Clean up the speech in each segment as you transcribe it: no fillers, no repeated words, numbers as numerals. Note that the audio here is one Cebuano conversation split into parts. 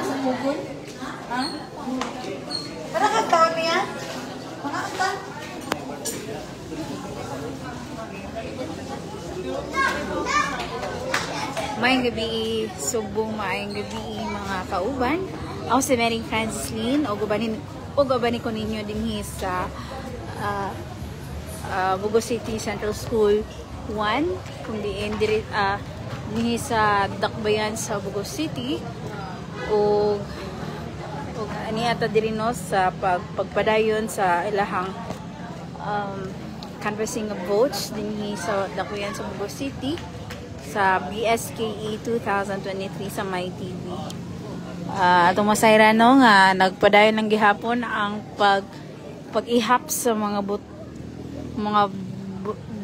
Sa Google? Ha? Para ka taon niya? Mga ka? Maayong gabi, sugbong maayong gabi, mga kauban. Ako si Mary Francis Lynn, ug ubanin ko ninyo dinhi sa Bugo City Central School 1, kung diin diri dinhi sa Dakbayan sa Bugo City, ug ug ani ata diri, no, sa pagpadayon sa ilahang canvassing of votes dinhi sa Dakbayan sa Bugo City sa BSKE 2023 sa MyTV. Atong masayra, no, nga nagpadayon ng gihapon ang pag-ihap sa mga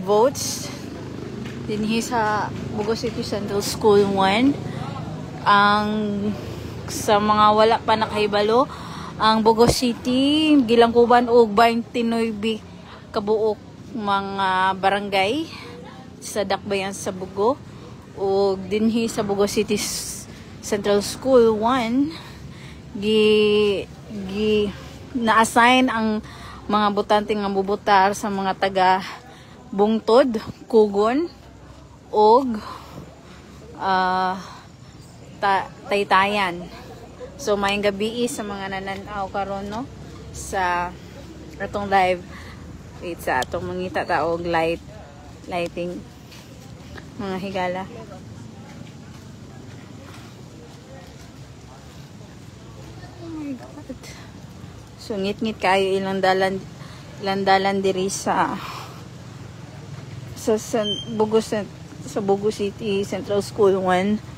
votes dinhi sa Bugo City Central School 1. Ang sa mga wala pa nakahibalo, ang Bugo City gilangkuban og 29 kabuok mga barangay sa Dakbayan sa Bugo, ug dinhi sa Bugo City Central School 1 gi gi na-assign ang mga botante nga bubotar sa mga taga Bungtod, Kugon ug Taytayan. So maayong gabi sa mga nananaw karon, no, sa atong live. Wait, sa atong mangita ta og lighting, mga higala. Oh my God. So ngit-ngit kayo ilang dalan diri sa Bugo City Central School 1.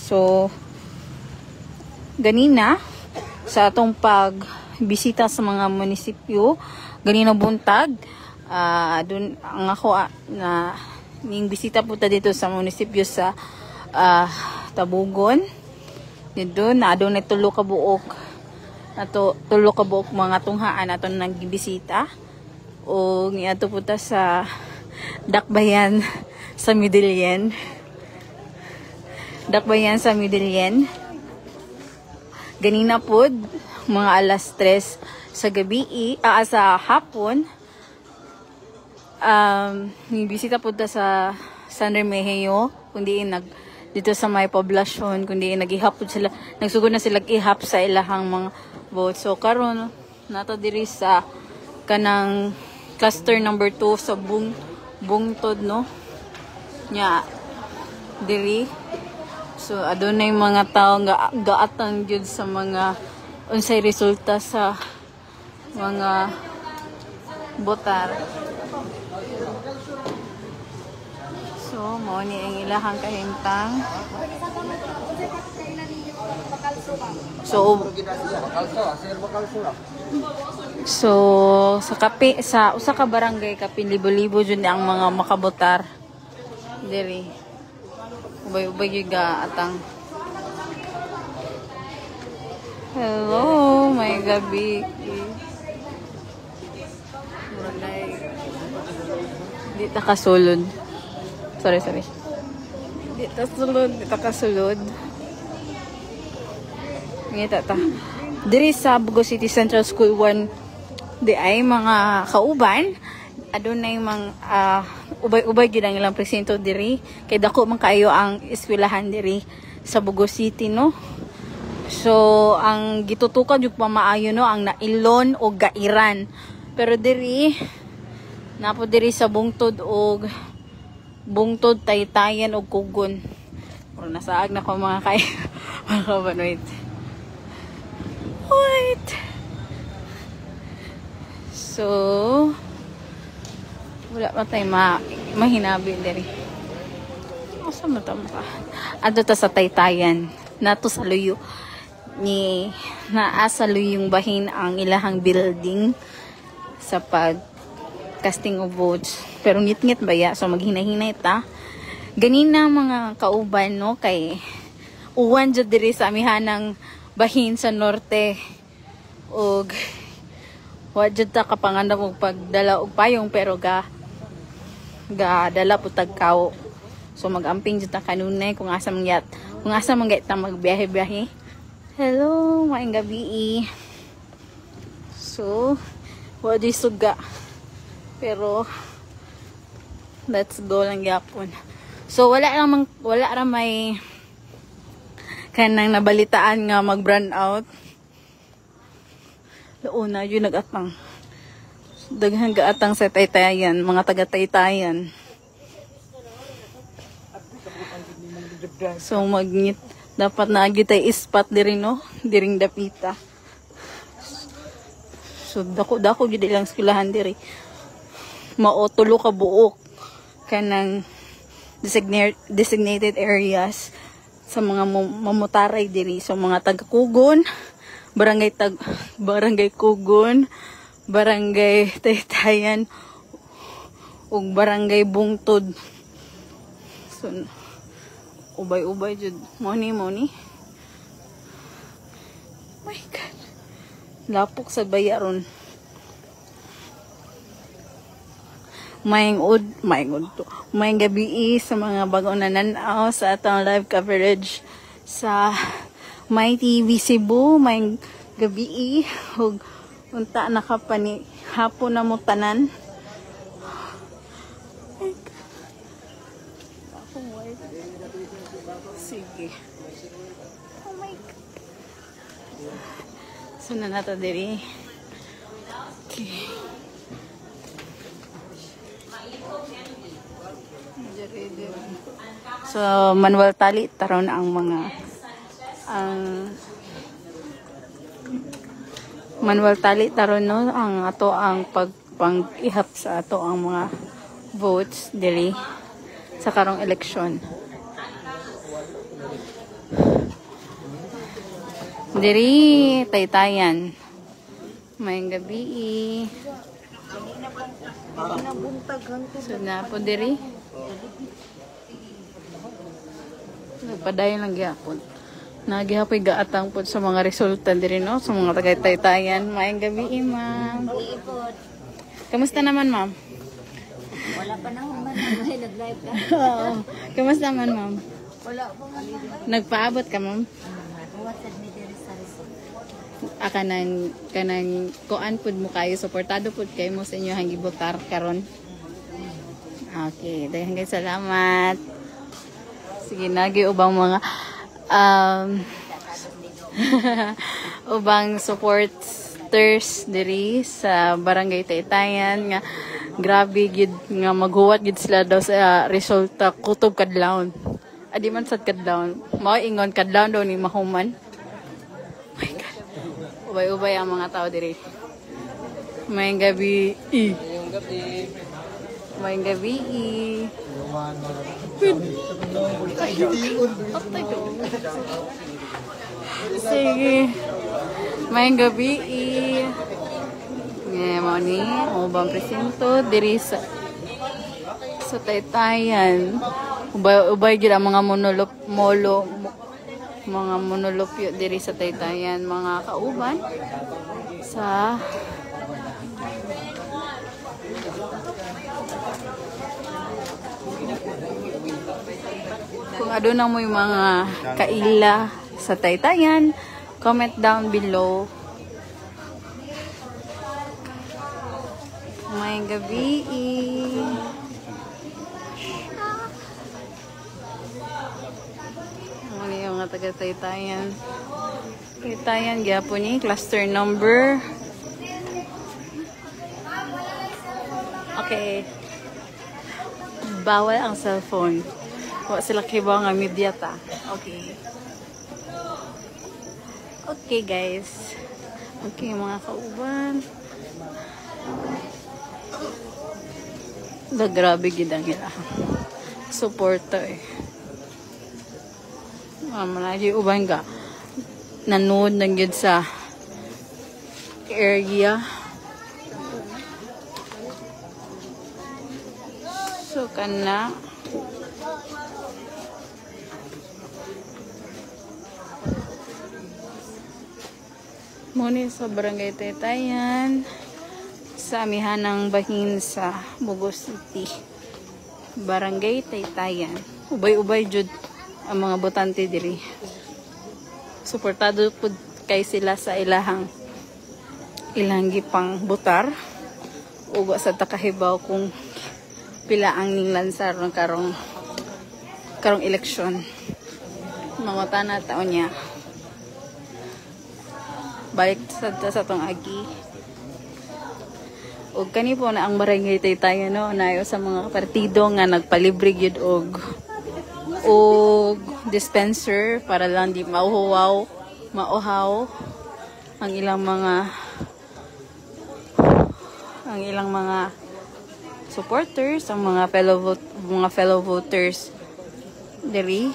So ganina sa atong pag bisita sa mga munisipyo ganina buntag, dun ang ako na ning bisita po ta dito sa munisipyo sa Tabugon. Dito na adunay tulo ka buok ato, tulo ka buok mga tunghaan ato nagbisita, ug niadto po ta sa Dakbayan sa Medellin. Dakbayan sa Medellin ganina pod mga alas 3 sa gabi, sa hapon, bisita po ta sa San Remigio, kundi nag dito sa may poblasyon, kundi nag-ihap pod sila, nagsugod na sila ihap sa ilahang mga vote. So karon nato diri sa kanang cluster number 2 sa Bungtod, no, nya diri. So adunay mga tao nga gaatang gyud sa mga unsay resulta sa mga botar. So mao ni ang ilahang kahimtang. So sa kape sa usa ka barangay, kapin libo-libo jud ang mga makabotar diri. Ubay-ubay gyud ga atang. Hello, may gabi. Murag di ta kasulod. Sorry, sorry. Di ta sulod, di ta kasulod. Ngita ta. Diri sa Bugo City Central School 1 di ay, mga kauban, adunay mga ubay-ubay gyud ang ilang presinto diri kay dako man kaayo ang eskwelahan diri sa Bugo City, no. So ang gitutukan jud pamaayo, no, ang Nailon o Gairan. Pero diri napo diri sa Bungtod og Bungtod, Taytayan og Kugon. Pero nasaag na ko, mga kauban, wait. Wait. So wala pa tayo mahinabi diri. Asa man ta maka? Adto ta sa Taytayan. Nato sa luyo ni naa sa luyong bahin ang ilahang building sa pag casting of votes. Pero ngit-ngit baya, so maghinahinay ta. Ganina, mga kauban, no, kay uwan jud diri sa amihanang bahin sa norte ug wa jud ta kapangandam og pagdala og payong, pero ga ga dala po tag kawo. So mag-amping jud ta kanunay kung asa man gyat, kung asa man gyat ta magbiyahe-biyahe. Hello, maayong gabi. So, wa di suga. Pero let's go lang gyapon. So wala ra may kanang nabalitaan nga mag brown out. Launa yun nag-atang. Daghan gaatang sa Taytayan, mga taga-Taytayan. So magngit dapat na tay ispat diri, no, diring dapita. So dako dako gid ilang eskwelahan diri. Mao tulo ka buok kanang designated areas sa mga mamutaray diri. So mga taga Kugon, barangay Kugon, Barangay Taytayan ug Barangay Bungtod. So ubay-ubay jud. Money, money. My God. Lapok sa baya ron. Maayong ud to. Maayong gabi sa mga bago na nanaw sa atong live coverage sa My TV Cebu. Maayong gabi ug unta nakapani hapon na mo tanan. Sige. Oh my God. So na nato diri. Okay. Diri, diri. So manual tally taron ang mga ang manual tally taron, no, ang ato ang pagpang-ihap sa ato ang mga votes diri sa karong eleksyon. Diri Taytayan. Maayong gabi. So na po diri. Nagpadayon lang gyapon. Nagihapoy gaatang po sa mga resulta diri, no, sa mga taga-Taytayan. Maayong gabi, ma'am. Kamusta naman, ma'am? Wala pa na human may nag-live ka. Oo. Kamusta man, ma'am? Wala pa man, ma'am. Nagpaabot ka, ma'am? What mi diri sa resort. Ah, kanang kuan pud mo kayo, suportado pud kayo mo sa inyo ang gibotar karon. Okay, daghang salamat. Sige, nagi ubang mga ubang supporters diri sa Barangay Taytayan nga grabe gid nga maghuwat gid sila daw sa resulta kutob kadlawon. Adi man sad kadlawon. Mao ingon kadlawon daw ni mahuman. Oh my God. Ubay-ubay ang mga tao diri. Maayong gabi. Ngayong gabi. Maayong gabi. Sige. Maayong gabi. Nga mao ni ubang presinto diri sa Taytayan. Ubay-ubay gid ang mga monolop molo mga monolopyo diri sa Taytayan, mga kauban sa kung aduna mo yung mga kaila sa Taytayan, comment down below. Maayong gabi. Ano yung mga taga Taytayan? Taytayan, gyapon ni cluster number. Okay. Bawal ang cellphone. Wa sila kibaw nga media ta. Okay. Okay, guys. Okay, mga kauban. Da grabe gid ang ila suporta eh. Malagi uban ka nanood na gyud sa area. So kana muni sa Barangay Taytayan sa amihanang bahin sa Bogo City. Barangay Taytayan. Ubay-ubay jud ang mga botante diri. Suportado pud kay sila sa ilahang ilang gipang botar. Ug wa sa ta kahibaw kung pila ang ning lansar karong karong eleksyon. Mangutana ta unya. Balik sa tong agi. Og kani po na ang barangay Taytayan, no, nayo sa mga partido nga nagpalibre gyud og dispenser para lang di mauhaw mauhaw ang ilang mga supporters, ang mga fellow voters diri.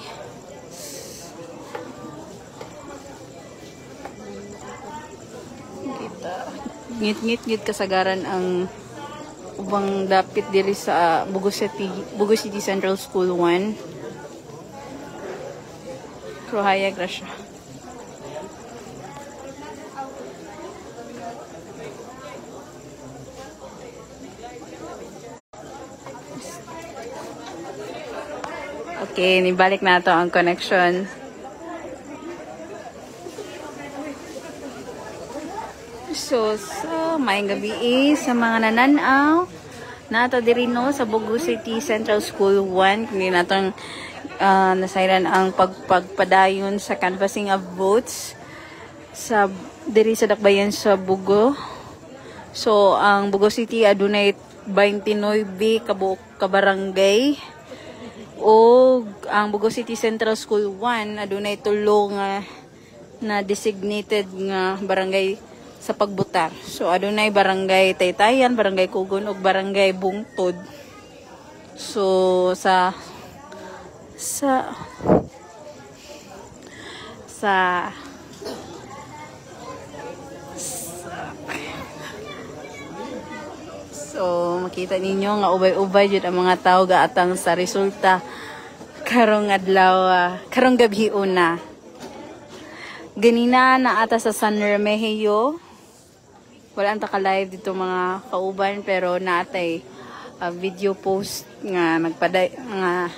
Kita ngit-ngit kasagaran ang ubang dapit diri sa Bogo City Central School 1. Pero hayag ra siya. Okay, nibalik na to ang connection. So, sa maayong gabi eh, sa mga nananaw, nato diri, no, sa Bogo City Central School 1, kundi natong nasayran ang pagpadayon sa canvassing of votes sa diri sa dakbayan sa Bogo. So, ang Bogo City adunay 29 kabuok ka barangay. O ang Bogo City Central School 1 adunay tulo nga na designated nga barangay sa pagbutar. So adunay Barangay Taytayan, Barangay Kugon ug Barangay Bungtod. So sa So, makita ninyo nga ubay-ubay jud ang mga tao gaatang sa resulta karong adlaw, karong gabi una. Ganina na ata sa San Remigio. Wala ang taka-live dito, mga kauban, pero naatay video post nga nagpaday nga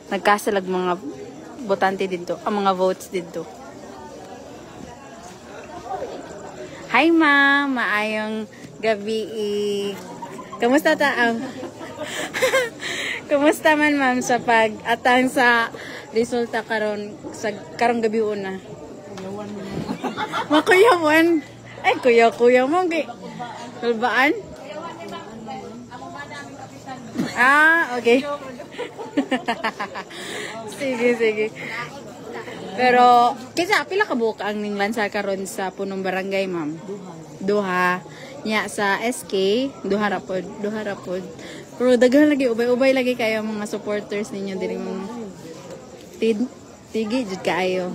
nagkasalag mga botante dito, ang mga votes dito. Hi ma'am, maayong gabi. Kamusta ta ang Kumusta man, ma'am, sa pag-atang sa resulta karon sa karong gabi una? Makuyawan. Ay, kuya, kuya mo. Kay Kulbaan? Ah, okay. Sige, sige. Pero, kinsa, pila ka buok ang ning lansa karon sa punong barangay, ma'am? Duha. Nya sa SK, duha ra pod, duha ra pod. Pero daghan lagi, ubay-ubay lagi kayo mga supporters ninyo diri, ma'am. Tigi jud kaayo.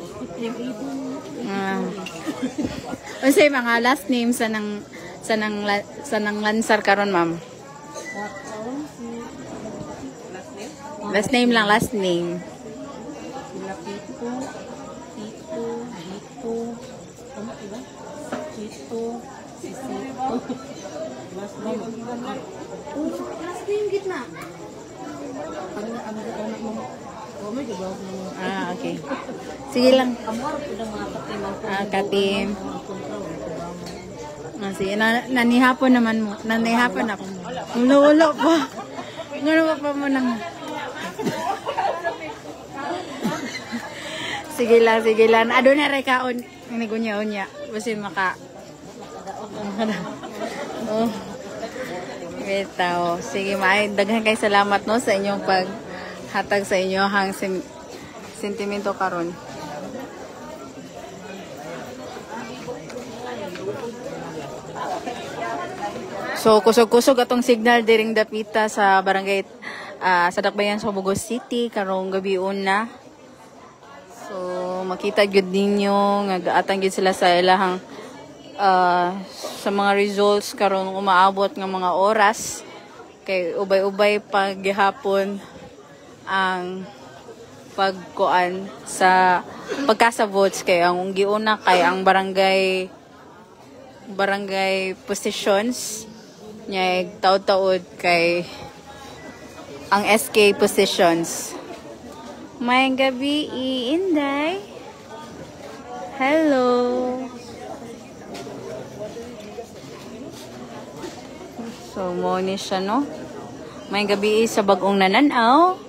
Ah. Unsay mga last name sa nang lansar karon, ma'am? Last name lang, last name. Sila Pito, Tito, Dito, ano diba? Chito, Sisito. Last name. Last name gitna. Ano ano ano mo? Oh, may diba? Ah, okay. Sige lang. Amor po ng mga ka-team ang Ah, ka-team. Mga kontra. Ah, sige, nanihapon naman mo. Nanihapon ako. Wala, wala pa. Ngano pa pa mo nang. Sige lang, sige lang. Aduna ray kaon. Nigunya-unya. Basin maka. Oh. Bitaw. Sige, maay daghan kay salamat, no, sa inyong paghatag sa inyong sentimento karon. So kusog-kusog atong signal diring dapita sa barangay sa Dakbayan sa Bogo City karong gabi una. So makita gyud ninyo nga gaatang gyud sila sa ilahang sa mga results karon umaabot nga mga oras kay ubay-ubay pa gihapon ang pagkuan sa pagkasa votes kay ang giuna kay ang barangay barangay positions nya taod-taod kay ang SK positions. Maayong gabi, Inday. Hello. So, mo ni siya, no? Maayong gabi sa bagong nananaw.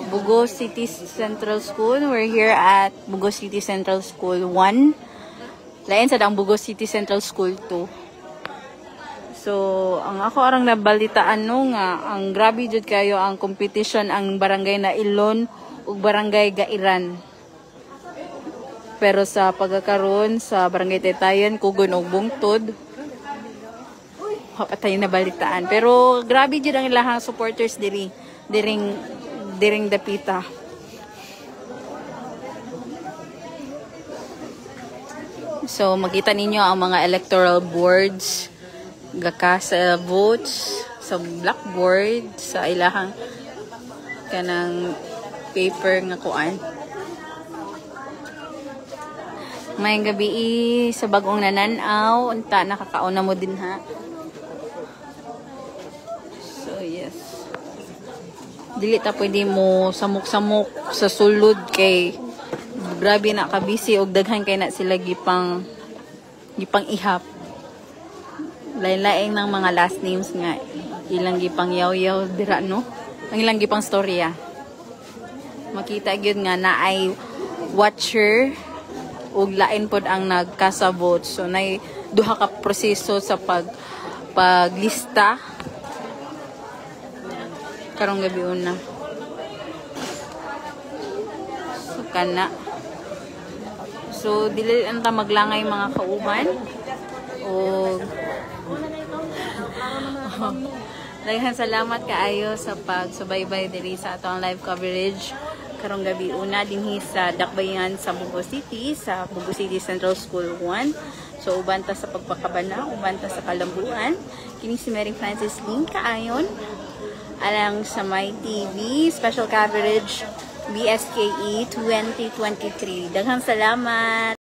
Bogo City Central School. We're here at Bogo City Central School 1. Lain sa dang Bogo City Central School 2. So, ang ako arang nabalitaan, no, nga ang grabe jud kayo ang competition ang barangay na Ilon ug barangay Gairan. Pero sa pagkakaroon sa barangay Taytayan, Kugon ug Bungtod, wa pa tayo nabalitaan. Pero grabe jud ang ilahang supporters diri diring diring dapita. So makita ninyo ang mga electoral boards gaka sa votes sa blackboard sa ilahang kanang paper nga kuan. Maayong gabi sa bagong nananaw, unta nakakauna mo din ha. So yes. Dili ta pwede mo samok-samok sa sulod kay grabe na ka busy og daghan kay na sila gipang gipang ihap. Lain-lain ng mga last names nga ilang gipang yaw-yaw dira, no. Ang ilang gipang storya. Makita gyud nga naay watcher ug lain pod ang nagkasabot. So nay duha ka proseso sa paglista karong gabi una. So kana. So dili lang ta maglangay, mga kauban. Og daghang salamat kaayo sa pagsubaybay diri sa atong live coverage karong gabi una dinhi sa Dakbayan sa Bogo City, sa Bogo City Central School 1. So uban ta sa pagpakabana, uban ta sa kalambuan. Kini si Mary Francis Lynn Kaayon alang sa My TV special coverage BSKE 2023. Daghang salamat.